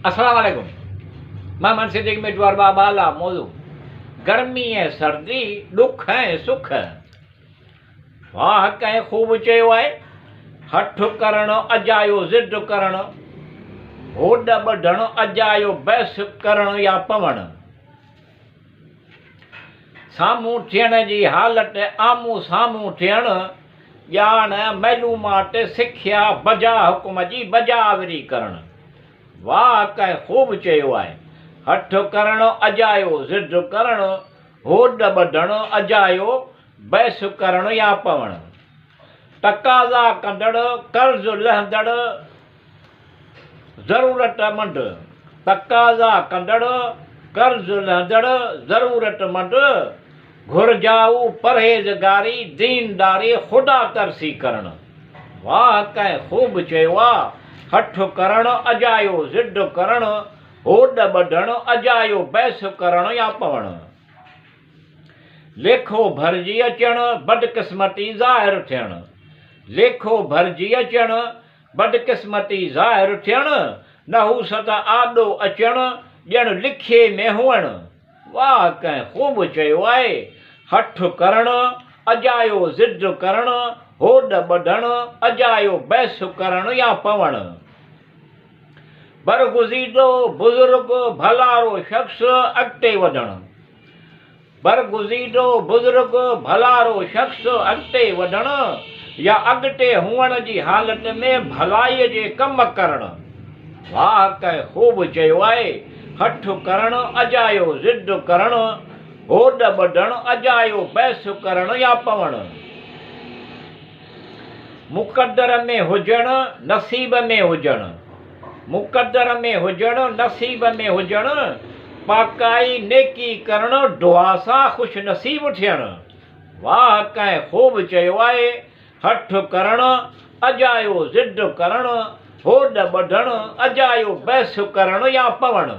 السلام عليڪم مان من صديق ميٽوار بابا لا موضوع گرمي ۽ سردي ڏک ۽ سک واهه ڪنهن خوب چيو آهي هٺ ڪرڻ اجايو ضد ڪرڻ هوڏ ٻڌڻ اجايو بحث ڪرڻ يا پوڻ سامهون ٿيڻ جي حالت، آمهون سامهون ٿيڻ، ڄاڻ، معلومات، سکيا، بجا حڪم جي بجا آوري ڪرڻ. واهه ڪنهن خوب چيو آهي. هٺ ڪرڻ اجايو، ضد ڪرڻ، هوڏ ٻڌڻ اجايو، بحث ڪرڻ يا پوڻ. تقاضا ڪندڙ، قرض لهندڙ، ضرورت مند، تقاضا ڪندڙ، قرض لهندڙ، ضرورت مند، گهرجائو، پرهيزگاري، دينداري، خدا ترسي ڪرڻ. واهه ڪنهن خوب چيو آ، هٺ ڪرڻ اجايو، ضد ڪرڻ، هوڏ ٻڌڻ اجايو، بحث ڪرڻ يا پوڻ. ليکو ڀرجي اچڻ، بدقسمتي ظاهر ٿيڻ. ليکو ڀرجي اچڻ، بدقسمتي ظاهر ٿيڻ، نحوست آڏو اچڻ، ڄڻ لکي ۾ هئڻ. واهه ڪنهن خوب چيو آهي، هٺ ڪرڻ، اجايو ضد ڪرڻ، هوڏ ٻڌڻ، اجايو بحث ڪرڻ يا پوڻ. برگزيدو، بزرگ، ڀلارو شخص، اڳتي وڌڻ. برگزيدو، بزرگ، ڀلارو شخص، اڳتي وڌڻ يا اڳتي هئڻ جي حالت ۾ ڀلائيء جي ڪم ڪرڻ. واهه ڪنهن خوب چيو آهي، هٺ ڪرڻ، اجايو ضد ڪرڻ، هوڏ ٻڌڻ، اجايو بحث ڪرڻ يا پوڻ. مقدر ۾ هجڻ، نصيب ۾ هجڻ. مقدر ۾ هجڻ، نصيب ۾ هجڻ، پاڪائي، نيڪي ڪرڻ، دعا سان خوش نصيب ٿيڻ. واهه ڪنهن خوب چيو آهي، هٺ ڪرڻ، اجايو ضد ڪرڻ، هوڏ ٻڌڻ، اجايو بحث ڪرڻ يا پوڻ.